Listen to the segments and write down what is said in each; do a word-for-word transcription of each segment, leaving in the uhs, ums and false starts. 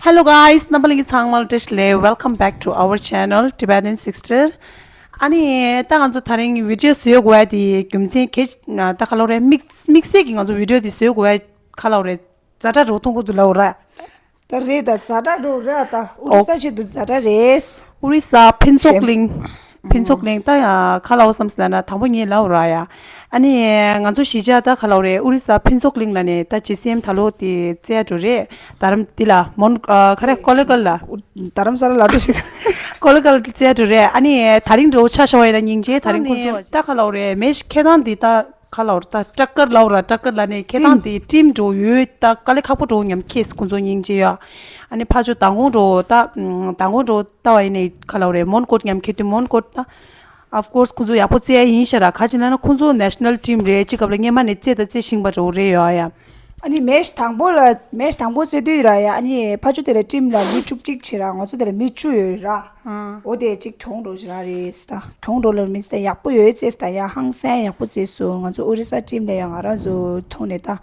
Hello guys, རྣམ་པ་ལྷན་རྒྱས་ཚང་མ་ལ་བཀྲ་ཤིས་བདེ་ལེགས། Welcome back to our channel Tibetan Sister. ཨ་ནི་ད་ང་ཚོ་དེ་རིང་བི་ཌི་ཡོ་བཟོ་དགོས་ཡ་དེ་རྒྱུ་མཚན་ག་རེ་ད་ག་ལབ་དགོས་རེད། དམིགས་དམིགས་བསལ་གྱི་ང་ཚོ་བི་ཌི་ཡོ་དེ་བཟོ་དགོས་ཡ་ག་ལབ་དགོས་རེད། ཛ་དྲག་འགྲོ་མཐོང་གི་འདུག་ལབ་དགོས་རེད། ད་རེད། ད་ཛ་དྲག་འགྲོ་རེད། ད་ཨོ་རི་ས་ཆེད་དུ་ཛ་དྲག་རེད། ཨོ་རི་ས་ཕུན་ཚོགས་གླིང་། ཕུན་ཚོགས་གླིང་ད་ཡ་ག་ལབ་དགོས་བསམ་སོང་ན་དང་པོ་ངས་ལབ་དགོས་རེད་ཡ། ཨ་ནི་ང་ཚོ་གཞིས་ཆགས་ད་ག་ལབ་དགོས་རེད། ཨོ་རི་ས་ཕུན་ཚོགས་གླིང་ལ་ནས་ད་ཇི་སི་ཨེམ་ད་ལོ་དེ་རྩེ་ཡ་འགྲོ་རེད། རྡ་རམ་འདི་ལ་མོན་ཨ་ག་རེ་ཀོ་ལི་གལ་ལ། རྡ་རམ་ས་ལ་ལ་འགྲོ་ཞིག་ཀོ་ལི་གལ་རྩེ་ཡ་འགྲོ་རེད། ཨ་ནི་དེ་རིང་འགྲོ་ཆ་ཤོ་ཡ་ལ་སྙིང་རྗེ། དེ་རིང་ཁོང་ཚོ་ད་ག་ལབ་དགོས་རེད། མེ་ཤི་ཁེ་དང་འདི་ད་ག་ལབ་དགོས་རེད། ད་ཊ་ཀར་ལབ་དགོས་རེད། ཊ་ཀར་ལ་ནས་ཁེ་དང་འདི་ཊིམ་འགྲོ་ཡོད། ད་དཀའ་ལས་ཁག་པོ་འགྲོ་མཉམ་ཁེས་ཁོང་ཚོ་སྙིང་རྗེ་ཡ། ཨ་ནི་ཕ་ཆོ་མདང་དགོང་འགྲོ་ད་མདང་དགོང་འགྲོ་ལྟ་བ་ཡིན་ནའི་ག་ལབ་དགོས་རེད། མོན་གྷོ་མཉམ་ཁེ་དུས་མོན་གྷོ་ད། Of course ཁོང་ཚོ་ཡག་པོ་རྩེ་ཡ་ཡིན་ཤག་ར། ག་ཅི་ན་ན་ཁོང་ཚོ་ནེ་ཤ་ནལ་ཊིམ་རེད། གཅིག་སྐབས་ལ་སྔོན་མ་ནས་རྩེ་ད་རྩེ་ཤིང་པ་འགྲོ་རེད་ཡོད་ཡ། ཨ་ནི་མེ་ཤི་དང་པོ་ལ་མེ་ཤི་དང་པོ་རྩེ་དུས་ར་ཡ། ཨ་ནི་ཕ་ཆོ་དེ་ལ་ཊིམ་ལ་མི་བཅུ་གཅིག་བྱེད་ར། ང་ཚོ་དེ་ལ་མི་བཅུ་ཡོད་ར། ཨ་འོ་དེ་གཅིག་གྱོང་འགྲོ་ཞིག་ར་རེད་ད། གྱོང་འགྲོ་ལ་མི་ཚེ་ཡག་པོ་ཡོད་རྩེས་ད་ཡ། ཧང་སང་ཡག་པོ་རྩེས་སོང་། ང་ཚོ་ཨོ་རི་ས་ཊིམ་ལ་ཡ་ང་རང་ཚོ་ཐོག་ནས་ད་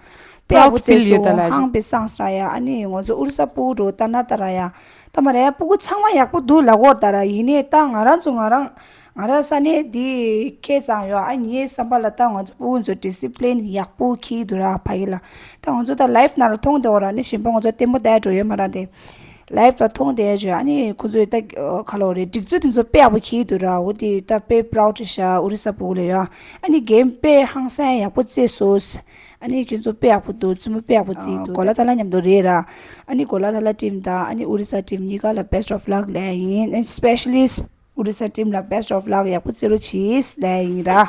དཔེ་ཡག་པོ་རྩེས་སོང་། ཧང་པི་སངས་ར་ཡ། ཨ་ནི་ང་ཚོ་ཨོ་རི་ས་སྤུ་གུ་འགྲོ་ད་ན་ད་ར་ཡ། ད་མ་ར་ཡ་སྤུ་གུ་ཚང་མ་ཡག་པོ་འདུག་ལབ་དགོས་རེད་ད་ར། ཡིན་ནའི་ད་ང་རང་ཚོ་ང་རང་ང་རང་ས་གནས་འདི་ཁྱད་ཙང་ཡོད། ཨ་ངའི་བསམ་པ་ལ་ད་ང་ཚོ་སྤུ་གུ་ཚོ་ཌི་སི་པི་ལིན་ཡག་པོ་འཁྱེར་འདུག་ར། ཕ་གི་ལ་ད་ང་ཚོ་ད་ལའིབ་ནང་ལ་མཐོང་བསྡད་ཡོད་ར། ནི་གཞན་པ་ང་ཚོ་ལྟད་མོ་ལྟ་འགྲོ་ཡོད་མ་ར་དེ། ལའིབ་ལ་མཐོང་བསྡད་ཡོད། ཨ་ནི་ཁོ་ཚོས་ད་ག་ལབ་དགོས་རེད། སྒྲིག་འཛུགས་དེ་ཚོ་དཔེ་ཡག་པོ་འཁྱེར་འདུག་ར། འོ་དེ་ད་དཔེ་པ་རའུ་ཌི་ཤག་ཨོ་རི་ས་སྤུ་གུ་ལ་ཡ། ཨ་ནི་གེམ་དཔེ་ཧང་སང་ཡག་པོ་རྩེས་སོང་། ཨ་ནི་ཁྱོད་ཚོ་དཔེ་ཡག་པོ་འདུག་རྩེད་མོ་དཔེ་ཡག་པོ་རྩེས་འདུག་གོ་ལ་ཐ་ལ་མཉམ་དུ་རེད་ར། ཨ་ནི་གོ་ལ་ཐ་ལ་ཊིམ་དང་ཨ་ནི་ཨོ་རི་ས་ཊིམ་གཉིས་ཀ་ལ་best of luck ལབ་ཡིན། ཨ་ནི་སི་པེ་ཤ་ལི་ཨོ་རི་ས་ཊིམ་ལ་best of luck ཡག་པོ་རྩེ་རོགས་གྱིས་ལབ་ཡིན་ར།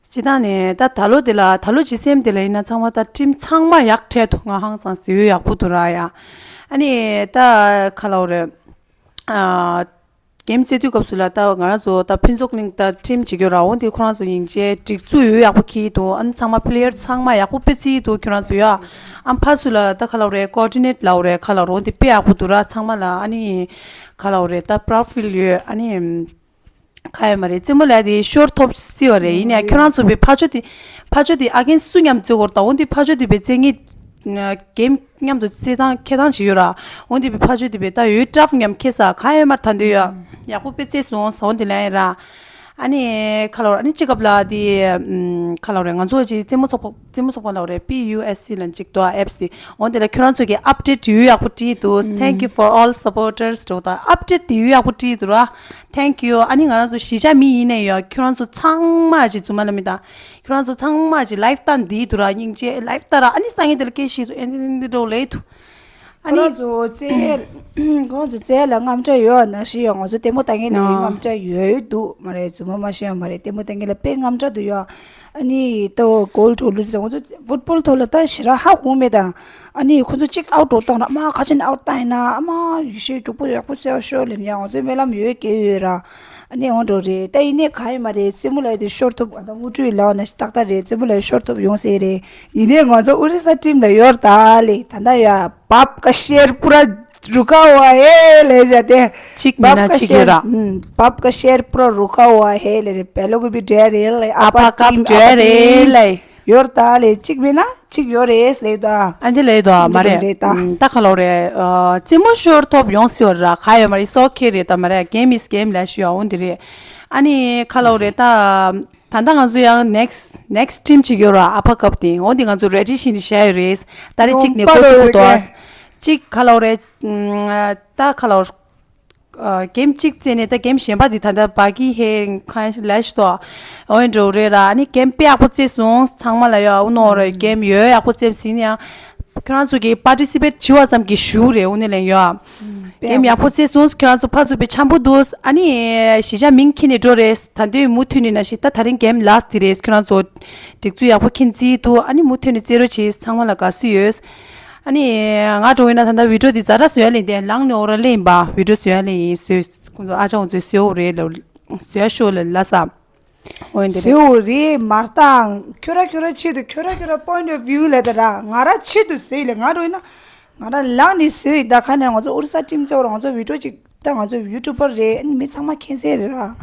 སྤྱིར་བཏང་ནས་ད་ད་ལོ་དེ་ལ་ད་ལོ་ཇི་སི་ཨེམ་དེ་ལ་ཡིན་ན་ཚང་མ་ད་ཊིམ་ཚང་མ་ཡག་འཕྲད་འདུག་ང་ཧང་སངས་སེ་ཡོད། ཡག་པོ་འདུག་ར་ཡ། ཨ་ནི་ད་ག་ལབ་དགོས་རེད། ཨ་གེམ་རྩེ་དུས་སྐབས་སུ་ལ་ད་ང་རང་ཚོ་ད་ཕུན་ཚོགས་གླིང་ད་ཊིམ་བྱེད་རྒྱུ་ར། འོ་དེ་ཁོ་རང་ཚོ་སྙིང་རྗེ། སྒྲིག་འཛུགས་ཡོད་ཡག་པོ་འཁྱེར་འདུག་ཨ་ནི་ཚང་མ་པི་ལེ་ཡར་ཚང་མ་ཡག་པོ་དཔེ་རྩེ་འདུག་ཁྱོད་རང་ཚོ་ཡ། ཨ་ཕར་ཚུར་ལ་ད་ག་ལབ་དགོས་རེད། ཀོ་ཨོར་ཌི་ནེཊ་ལབ་དགོས་རེད། ག་ལབ་དགོས་རེད། འོ་དེ་དཔེ་ཡག་པོ་འདུག་ར། ཚང་མ་ལ་ཨ་ནི་ག་ལབ་དགོས་རེད། ད་པ་རོ་ཕིལ་ཡོད། ཨ་ནི། ག་ཡོད་མ་རེད། རྩེད་མོ་ལབ་དེ་ཤོར་ཐོབ་སྲིད་པ་རེད། ཡིན་ཡང་ཁྱོད་རང་ཚོ་བའི་ཕ་ཆོས་དེ་ཕ་ཆོས་དེ་ཨ་གེན་སུ་མཉམ་རྩེ་དགོས་རེད། ད་འོ་འདི་ཕ་ཆོས་དེ་བའི་རྩེད་ངེས་གེམ་མཉམ་དུ་རྩེ་སྟངས་འཁྱེར་སྟངས་ཅིག་ཡོད་ར། འོ་འདི་བའི་ཕ་ཆོས་དེ་བའི་ད་ཡོད་ཊར་ཕ་མཉམ་འཁྱེར་ས་ག་ཡོད་མ་རེད། ད་འདི་ཡོད་ཡག་པོ་དཔེ་རྩེ་སོང་ས་འོ་འདི་ལ་ཡིན་ར། ཨ་ནི་ག་ལབ་ར། ཨ་ནི་གཅིག་སྐབས་ལ་དེ་ག་ལབ་ར། ང་ཚོ་ཅིག་རྩེད་མོ་ཚོགས་པ་རྩེད་མོ་ཚོགས་པ་ལབ་རེད། པི་ཡུ་ཨེས་སི་ལ་གཅིག་འདུག་ཨེབ་སི་དེ། འོ་འདི་ལ་ཁྱོད་རང་ཚོ་གི་ཨབ་ཌེཊ་ཡོད་ཡག་པོ་བྲིས་འདུག Thank you for all supporters འགྲོ་ད། ཨབ་ཌེཊ་དེ་ཡོད་ཡག་པོ་བྲིས་འདུག་ར། Thank you། ཨ་ནི་ང་རང་ཚོ་གཞིས་ཆགས་མི་ཡིན་ནའི་ཡོད། ཁྱོད་རང་ཚོ་ཚང་མ་ཅིག་རྫུན་མ་ལབ་མི་དང་། ཁྱོད་རང་ཚོ་ཚང་མ་ཅིག་ལའིབ་ལྟ་འདི་འདུག་ར། སྙིང་རྗེ། ལའིབ་ལྟ་ར། ཨ་ནི་སང་ཉིན་དེ་ལ་སྐད་ཤེས་འདུག་ཨེ་འདི་འདི་འགྲོ་ལེ་ཐུ། ཨ་ཁོ་ནི་རང་ཚོ་རྩེད་ཁོ་རང་ཚོ་རྩེད་ལ་རྔམ་སྐྲག་ཡོད་ན་ཤི་ཡོད། ང་ཚོ་ལྟད་མོ་ལྟ་མཁན་ལ་ཨ་རྔམ་སྐྲག་ཡོད་འདུག་མ་རེད། རྫུན་མ་མ་བཤད་ཡོད་མ་རེད། ལྟད་མོ་ལྟ་མཁན་ལ་དཔེ་རྔམ་སྐྲག་འདུག་ཡོད། ཨ་ནི་ལྟ་བ་གོལ་འགྲོ་ལུས་ཟེར། ང་ཚོ་ཕུཊ་བོལ་ཐོག་ལ་ལྟ་ཞེ་དྲག་ཧ་གོ་མེད་ད། ཨ་ནི་ཁོ་ཚོ་གཅིག་ཨའུཊ་འགྲོ་བཏང་ན་ཨ་མ་ཁ་ཆེན་ཨའུཊ་བཏང་ཡིན་ན་ཨ་མ་ཡེ་ཤེས་སྒྲུག་པོ་ཡག་པོ་རྩེ་བ་ཤོག་ལབ་ཡ། ང་ཚོའི་སྨོན་ལམ་ཡོད་གེ་ཡོད་ར། ཨ་ནི་འོང་འགྲོ་རེད། ད་ཡིན་ནའི་ག་ཡོད་མ་རེད། རྩེད་མོ་ལ་ཡོད་དེ་ཤོར་ཐུབ། ཨ་ད་དངོས་སྤྲོད་ལ་བ་ན་ཏག་ཏག་རེད། རྩེད་མོ་ལ་ཡོད་ཤོར་ཐུབ་ཡོང་སྲིད་རེད། ཡིན་ནའི་ང་ཚོ་ཨོ་རི་ས་ཊིམ་ལ་ཡོད་ར་ད་ལེ། ད་ད་ཡ། बाप का शेर पूरा रुका हुआ है ले जाते हैं। གཅིག་མིན་ན་གཅིག་ཡོད་ར། बाप का शेर पूरा रुका हुआ है ले रहे। पहले को भी डर है ले। आपा टीम आपा टीम ले ཡོད་ར་ད་ལེ། གཅིག་མིན་ན་གཅིག་ཡོད་རེད་ལེ་ད། ཨ་འདི་ལེ་ད་མ་རེད། ད་ག་ལོ་རེད། རྩེད་མོ་ཤོར་ཐོབ་ཡོང་སྲིད་ཡོད་ར། ག་ཡོད་མ་རེད། It's okay རེད་ད། མ་རེད། Game is game ལ་ཞུ་ཡ་འོ་འདི་རེད། ཨ་ནི་ག་ལོ་རེད་ད། ད་ལྟ་ང་ཚོ་ཡང་next next team ཅིག་ཡོད་ར། ཨ་ཕ་ཀབ་དེ་འོ་འདི་ང་ཚོ་ready བྱས་ནས་བཞག་ཡོད་རེད། ད་རེས་གཅིག་ནས་འགོ་བཙུགས་འདུག་གཅིག་ག་ལོ་རེད། ད་ག་ལོ། གེམ་གཅིག་རྩེ་ནས་ད་གེམ་གཞན་པ་འདི་ད་ལྟ་བ་གི་ཧེ་ཁ་ལས་ཤི་ཏོ། འོ་འགྲོ་རེད་ར། ཨ་ནི་གེམ་དཔེ་ཡག་པོ་རྩེ་སོང་ཚང་མ་ལ་ཡོད། འུ་ནོ་ར་གེམ་ཡོད་ཡག་པོ་རྩེ་ཟིན་ཡང་། ཁྱོད་རང་ཚོ་གི་participate བྱེད་པ་ཙམ་གྱི་ཞུ་རེད། འུ་ནས་ལེན་ཡོད། གེམ་ཡག་པོ་རྩེ་སོང་། ཁྱོད་རང་ཚོ་ཕར་ཚུར་བའི་འཆམ་པོ་འདུག་ཨ་ནི་གཞིས་ཆགས་མིང་ཁྱེར་ནས་འགྲོ་རེད། ད་འདོད་མུ་མཐུད་ནས་ན་ཞིག་ད་ད་རིང་གེམ་last དེ་རེད། ཁྱོད་རང་ཚོ་སྒྲིག་འཛུགས་ཡག་པོ་འཁྱེར་རྩིས་འདུག་ཨ་ནི་མུ་མཐུད་ནས་རྩེ་རོགས་བྱེད། ཚང་མ་ལ་དགའ་བསུ་ཡོད། ཨ་ནི་ང་འགྲོ་ཡིན་ན་ད་ལྟ་video འདི་ཛ་དྲག་བཟོ་ཡ་ལེན་ཏེ་ལངས་ནས་འོ་ར་ལེན་པ་video བཟོ་ཡ་ལེན་ཡིན། བཟོས་ཁོང་ཚོ་ཨ་ཅག་ཁོང་ཚོས་བཟོ་འོ་རེད་ལ་བཟོ་ཡ་ཤོག་ལ་ལ་ས། འོ་ཡིན་ཏེ་རེད། བཟོ་འོ་རེད་མར་ཏང་། ཁྱོད་ར་ཁྱོད་ར་ཆེད་དུ་ཁྱོད་ར་ཁྱོད་ར་point of view ལ་ད་ར་ང་ར་ཆེད་དུ་བཟོས་ལེ། ང་འགྲོ་ཡིན་ན་ང་ར་ལངས་ནས་བཟོས་ཡིན། ད་ཁ་ནས་ང་ཚོ་ཨོ་རི་ས་ཊིམ་ཚོ་ར་ང་ཚོ་video ཅིག་ད་ང་ཚོ་ཡུ་ཊུབ་པར་རེད། ཨ་ནི་མི་ཚང་མ་མཁྱེན་གསལ་རེད་ར།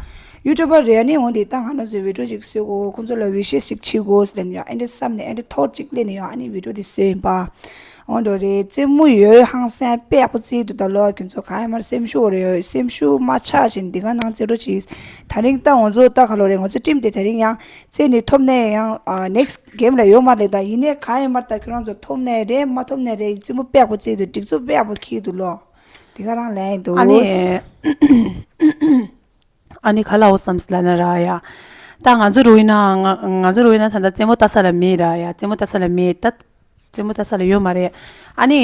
ཡུ་ཊུབ་པར་རེད། ཨ་ནི་འོ་འདི་ད་ང་རང་ཚོའི་video ཅིག་བཟོ་དགོས། ཁོང་ཚོ་ལ་wishes ཅིག་བྱེད་དགོས་ཟེར་ནས་ཡོད། ཨ་འདྲ་བསམ་ནས་ཨ་འདྲ་thought ཅིག་སླེབས་ནས་ཡོད། ཨ་ནི་video འདི་བཟོས་ཡིན་པ། འོ་འགྲོ་རེད། རྩེད་མོ་ཡོད་ཧང་སང་དཔེ་ཡག་པོ་རྩེ་འདུག་ད་ལོ་ཁྱོད་ཚོ་གང་ཡང་མར་སེམས་ཤུགས་རེ་ཡོད། སེམས་ཤུགས་མ་ཆག་ཅིག་འདི་ག་ནང་རྩེ་འགྲོ་ཅིག་ད་རིང་ད་ང་ཚོ་ད་ག་ལོ་རེད། ང་ཚོ་ཊིམ་དེ་ད་རིང་ཡང་རྩེ་ནས་ཐོབ་ནས་ཡང་ནེག་སི་གེམ་ལ་ཡོད་མ་རེད། ད་ཡིན་ནའི་གང་ཡང་མར་ད་ཁྱོད་རང་ཚོ་ཐོབ་ནས་རེད་མ་ཐོབ་ནས་རེད། རྩེད་མོ་དཔེ་ཡག་པོ་རྩེ་འདུག་སྒྲིག་འཛུགས་དཔེ་ཡག་པོ་འཁྱེར་འདུག་ལོ། འདི་ག་རང་ལན་འདུག་ཨ་ནི། ཨ་ནི་ག་ལ་འོ་བསམ་སི་ལ་ན་ར་ཡ། ད་ང་ཚོ་རུ་ཡིན་ན་ང་ང་ཚོ་རུ་ཡིན་ན་ད་ལྟ་རྩེད་མོ་ལྟ་ས་ལ་མེད་ར་ཡ། རྩེད་མོ་ལྟ་ས་ལ་མེད་ད། རྩེད་མོ་ལྟ་ས་ལ་ཡོད་མ་རེད། ཨ་ནི་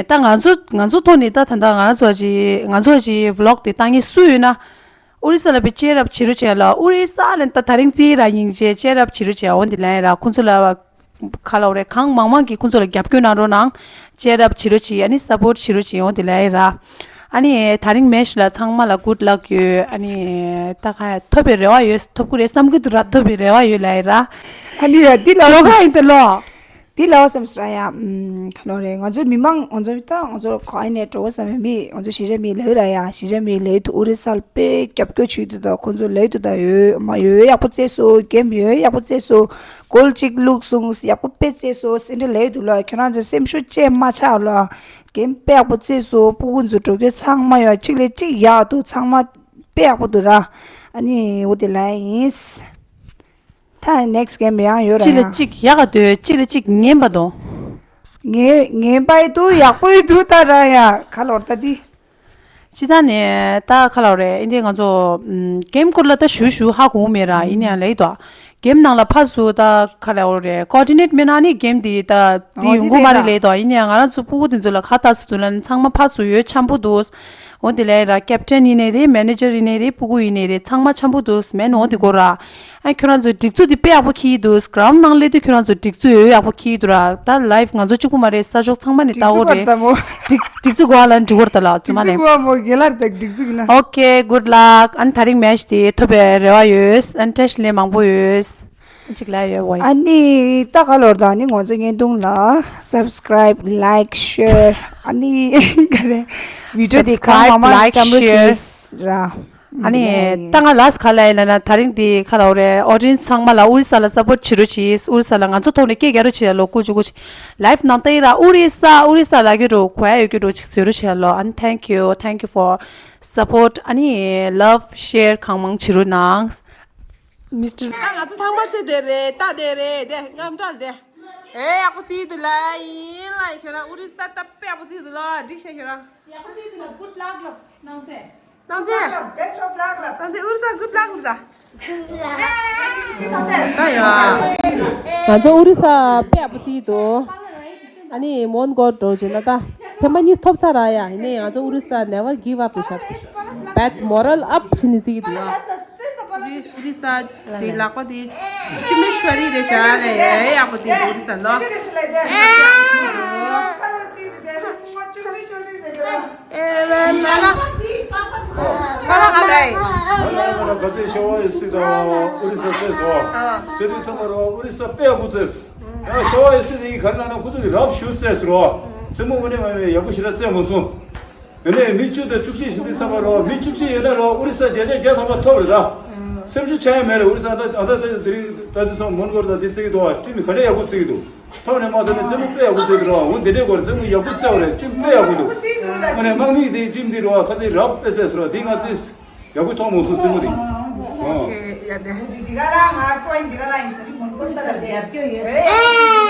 ད་ང་ཚོ་ང་ཚོ་ཐོག་ནས་ད་ད་ལྟ་ང་རང་ཚོ་ཅི་ང་ཚོ་ཅི་བི་ལོག་དེ་བཏང་མཁན་སུ་ཡོད་ན། ཨོ་རི་ས་ལ་པའི་ཅེ་རབ་བྱེད་རོགས་བྱས་ལ། ཨོ་རི་ས་ལ་ད་ད་རིང་རྩེད་ར་ཡིན་ཅེ་ཅེ་རབ་བྱེད་རོགས་བྱས། འོ་འདི་ལན་ར་ཁོང་ཚོ་ལ། ག་ལ་རེད། གང་མང་མང་གིས་ཁོང་ཚོ་ལ་རྒྱབ་སྐྱོར་གནང་རོགས་གནང་། ཅེར་རབ་བྱེད་རོགས་གྱིས། ཨ་ནི་སབ་པོར་བྱེད་རོགས་གྱིས། འོ་དེ་ལས་ར། ཨ་ནི་ད་རིང་མེཆ་ལ་ཚང་མ་ལ་གུཌ་ལག་ཡོད། ཨ་ནི་ད་ག་ཐོབ་པའི་རེ་བ་ཡོད། ཐོབ་ཀྱི་རེད་བསམ་གྱི་འདུག་ར། ཐོབ་པའི་རེ་བ་ཡོད་ལབ་ཡིན་ར། ཨ་ནི་ཡ་འདི་ལ་ཇོ་ཁ་ཡིན་ཏེ་ལོ། འདི་ལ་བསམ་སྲ་ཡ། ཨམ་ག་ལ་རེད། ང་ཚོ་མི་མང་ང་ཚོ་ད་ང་ཚོ་ག་ཡིན་ནས་འགྲོ་བསམ་པའི་མི་ང་ཚོ་གཞིས་ཆགས་མི་ལབ་ར་ཡ། གཞིས་ཆགས་མི་ལབ་དུས་ཨོ་རི་ས་ལ་དཔེ་རྒྱབ་སྐྱོར་བྱེད་དུས་ད་ཁོང་ཚོ་ལབ་དུས་ད་ཡོད་མ་ཡོད་ཡག་པོ་རྩེས་སོང་། གེམ་ཡོད་ཡག་པོ་རྩེས་སོང་། གོལ་གཅིག་བླུགས་སོང་། ཡག་པོ་དཔེ་རྩེས་སོང་ཟེར་འདྲ་ལབ་འདུག་ལ། ཁྱོད་རང་ཚོ་སེམས་ཤུགས་ཅེས་མ་ཆག་ལ། གེམ་དཔེ་ཡག་པོ་རྩེས་སོང་། སྤུ་གུ་ཚོ་འགྲོ་སྐྱོད་ཚང་མ་ཡོད། གཅིག་ལས་གཅིག་ཡག་འདུག་ཚང་མ་དཔེ་ཡག་པོ་འདུག་ར། ཨ་ནི་འོ་དེ་ལ་ཡིན། ད་ནེག་སི་གེམ་ཡང་ཡོད་ར་གཅིག་ལས་ཡང་། གཅིག་ཡག་ག་འདུག་གཅིག་ལས་གཅིག་ངན་པ་འདུག་ངན་ངན་པ་ཡི་འདུག་ཡག་པོ་ཡི་འདུག་ད་ར་ཡ་ག་ལོར་ད་འདི། སྤྱི་བཏང་ནས་ད་ག་ལ་རེད། ཨིན་དེ་ང་ཚོ་ཨམ་གེམ་སྐོར་ལ་ད་ཞུ་ཞུ་ཧ་གོ་མེད་ར། ཨིན་ཡང་ལེ་དོ། གེམ་ནང་ལ་ཕར་ཚུར་ད་ག་ལ་རེད། ཀོ་ཌི་ནེཊ་མེད་ན་ནི་གེམ་དེ་ད་དེ་ཡོང་གི་མ་རེད་ལེ་དོ། ཨིན་ཡང་ང་རང་ཚོ་སྤུ་གུ་དེ་ཚོ་ལ་ཁ་ཏག་སུ་དུ་ལ་ནི་ཚང་མ་ཕར་ཚུར་ཡོད་འཆམ་པོ་འདུག་འོ་དེ་ལས་ར་ཀེབ་ཊན་ཡིན་ནའི་རེད། མེ་ནེ་ཇར་ཡིན་ནའི་རེད། སྤུ་གུ་ཡིན་ནའི་རེད། ཚང་མ་འཆམ་པོ་འདུག་མེད་ནོ་དེ་གོ་ར། ཨ་ཁྱོད་རང་ཚོའི་སྒྲིག་འཛུགས་འདི་དཔེ་ཡག་པོ་འཁྱེར་འདུག་གྷ་རའུན་ཌི་ནང་སླེབས་དུས་ཁྱོད་རང་ཚོའི་སྒྲིག་འཛུགས་ཡོད་ཡག་པོ་འཁྱེར་འདུག་ར། ད་ལའིབ་ང་ཚོ་གཅིག་པུ་མ་རེད། ས་ཕྱོགས་ཚང་མ་ནས་ལྟ་འོ་རེད། སྒྲིག་སྒྲིག་འཛུགས་གོ་ལ་འགྲིག་གོ་ར་ད་ལ་ཚང་མ་ནས། འགྲིག་འཛུགས་གོ་མོ་རྒན་ལགས་དང་སྒྲིག་འཛུགས་ལ། ཨོ་ཁེ། གུཌ་ལག་ཨ་ནི་ད་རིང་མེཆ་དེ་ཐོབ་པའི་རེ་བ་ཡོད། ཨ་ནི་བཀྲ་ཤིས་ལན་མང་པོ་ཡོད། ཅིག་ལ་ཡོད་བོ། ཨ་ནི་ད་ག་ལོར་ད་ནི་ང་ཚོ་བརྙན་ཐུང་ལ་སབ་སི་ཀ་རའིབ་ལའིཀ་ཤེར་ཨ་ནི་ག་རེ་བི་ཌི་ཡོ་དེ་གང་མང་མང་བཀྲམ་རོགས་བྱེད་ར། ཨ་ནི་ད་ང་ལ་སི་ག་ལ་ཡིན་ལ་ན་ད་རིང་འདི་ག་ལ་འོ་རེད། ཨོ་ཌི་ཡེན་སི་ཚང་མ་ལ་ཨོ་རི་ས་ལ་སབ་པོར་བྱེད་རོགས་གྱིས། ཨོ་རི་ས་ལ་ང་ཚོ་ཐོག་ནས་སྐད་རྒྱག་རོགས་བྱེད་ཡ་ལོ། ཀུ་ཅུ་ཀུ་ཅུ་ལའིབ་ནང་ལྟ་ཡི་ར། ཨོ་རི་ས་ཨོ་རི་ས་ལ་གི་རོ་གོ་ཡ་ཡོད་གི་རོ་ཅིག་བཟོས་རོགས་བྱེད་ཡ་ལོ། ཨ་ནི་thank you, thank you for support. ཨ་ནི་ལབ་ཤེར་གང་མང་བྱེད་རོགས་གནང་། མིས་ཊར། ད་ང་ཚོ་ཚང་མ་དེ་དེ་རེད། ད་དེ་རེད་དེ་རྔམ་དྲག་དེ། ཨེ་ཡག་པོ་རྩེས་འདུག་ལ། ཡིན་ལ་ཁྱོད་རང་ཨོ་རི་ས་ད་དཔེ་ཡག་པོ་རྩེས་འདུག་ལ། འགྲིག་ཤག་ཁྱོད་རང་། ཡག་པོ་རྩེས་འདུག་ལ། གུཌ་ལག་ལབ་གནང་སེ། གནང་སེ། Best of luck ལབ། གནང་སེ་ཨོ་རི་ས་གུཌ་ལག་ལབ་ད། ད་ཡ། ང་ཚོ་ཨོ་རི་ས་དཔེ་ཡག་པོ་རྩེས་འདུག་ཨ་ནི་མོན་གྷོ་འགྲོ་བྱས་ན་ད་ཐེངས་མ་གཉིས་ཐོབ་ཚར་ར་ཡ། ཡིན་ནའི་ང་ཚོ་ཨོ་རི་ས་never give up བྱ། Bet moral up བྱས་ནས་རྩེ་གི་འདུག་ཨ། ཨོ་རི་ས་དེ་ལག་པ་དེ་ཅུ་མེ་ཤ་རི་རེད་ཤག་ལེ། ཡག་པོ་དེ་ཨོ་རི་ས་ལོ། ཨེ་ལ་ལ། ཁ་ལག་ཨ་ལེ། ང་ལ་ང་ལ་ག་ཚོད་ཤ་བ་ཡི་སི་དང་ཨོ་རི་ས་རྩེས་སོ། ཨ། ཚེ་རིང་ཚང་མ་ར་ཨོ་རི་ས་དཔེ་ཡག་པོ་རྩེས། ཡང་ཤ་བ་ཡི་སི་དེ་ག་རེ་ལབ་ན་ཁོ་ཚོ་གི་རབ་ཞུ་རྩེས་སོ། རྩེད་མོ་དངོས་གནས་མ་ཡིན་ཡག་པོ་ཞེ་དྲག་རྩེས་མ་སོང་། ཡིན་ནའི་མི་བཅུ་དང་བཅུ་གཅིག་ཞིག་འདི་ཚང་མ་རོ། མི་བཅུ་གཅིག་ཡོད་ན་རོ། ཨོ་རི་ས་བརྒྱ་ཆ་བརྒྱ་ཐམ་པ་ཐོབ་རེད་ད། སེམས་ཤུགས་ཆག་ཡ་མེད་རེད། ཨོ་རི་ས་ད་ད་ད་དེ་རིང་ད་དེ་ཚང་མོན་གྷོ་ད་དེ་རྩེ་གི་འདུག་བ། ཊིམ་ག་འདྲ་ཡག་པོ་རྩེ་གི་འདུག་ཐོབ་ནས་མ་ཐོབ་ནས་རྩེད་མོ་དཔེ་ཡག་པོ་རྩེ་འདུག་རོ། འོ་དེ་འདྲའི་སྐོར་རྩེད་མོ་ཡག་པོ་རྩེ་བ་རེད། ཊིམ་དཔེ་ཡག་པོ་འདུག་ཨ་ནི་དམག་མི་དེ་ཊིམ་འདི་རོ། ཁ་ཚིག་རབ་དཔེ་རྩེས་སོ་རོ། འདི་ང་ཚོས་ཡག་པོ་མཐོང་མ་སོང་རྩེད་མོ་དེ། ཨོ་ཁེ་ཡ་དེ། འདི་ག་རང་ང་པོ་ཡིན་འདི་ག་རང་ཡིན། ད་ནི་མོན་གྷོ་ད་ལ་རྒྱབ་སྐྱོར་ཡོད།